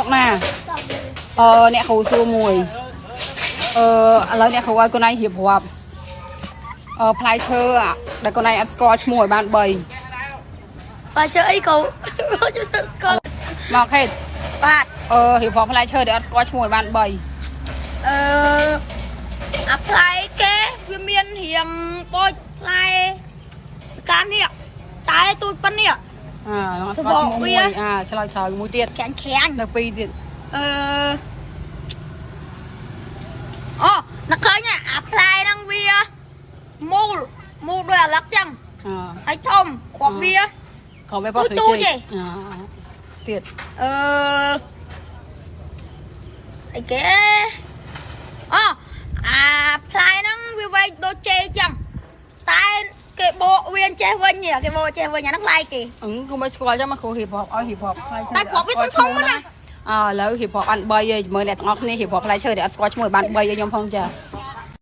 សុកណាអឺអ្នកគ្រូសួរមួយអឺឥឡូវអ្នកគ្រូឲ្យកូនឯងរៀបរាប់អឺផ្លែឈើដែលកូនឯងអត់ស្គាល់ឈ្មោះឲ្យបាន3 បាទឈើអីក៏ខ្ញុំស្គាល់ មកខេត បាទ អឺរៀបរាប់ផ្លែឈើដែលអត់ស្គាល់ឈ្មោះឲ្យបាន3 អឺអាផ្លែគេវាមានរៀងដូចផ្លែស្កានេះតែទូចប៉ុណ្នេះ អាអត់ស្គាល់ឈ្មោះមួយអាឆ្លើយឆ្លើយមួយទៀត ក្រាញ់ក្រាញ់ នៅពីរទៀត អឺអូនឹកឃើញអាផ្លែហ្នឹងវាមូលមូលដោយអាឡឹកចឹងហើយធំគ្រាប់វា គ្រាប់វាពណ៌ស្រីជ័យទៀត អឺអីគេអូអាផ្លែហ្នឹងវាវែកដូចចេចឹងតែគេបកវាចេះវិញគេបកចេះវិញអាហ្នឹងផ្លែគេ អឺគូមិនស្គាល់ចឹងមកគ្រូហ៊ីបហបឲ្យហ៊ីបហបផ្លែឈើ តែគ្រាប់វាធំធំណា អើឥឡូវហ៊ីបហបអាន3ឯងមើលអ្នកទាំងអស់គ្នាហ៊ីបហបផ្លែឈើដែលអត់ស្គាល់ឈ្មោះឲ្យបាន3ឲ្យខ្ញុំផងចា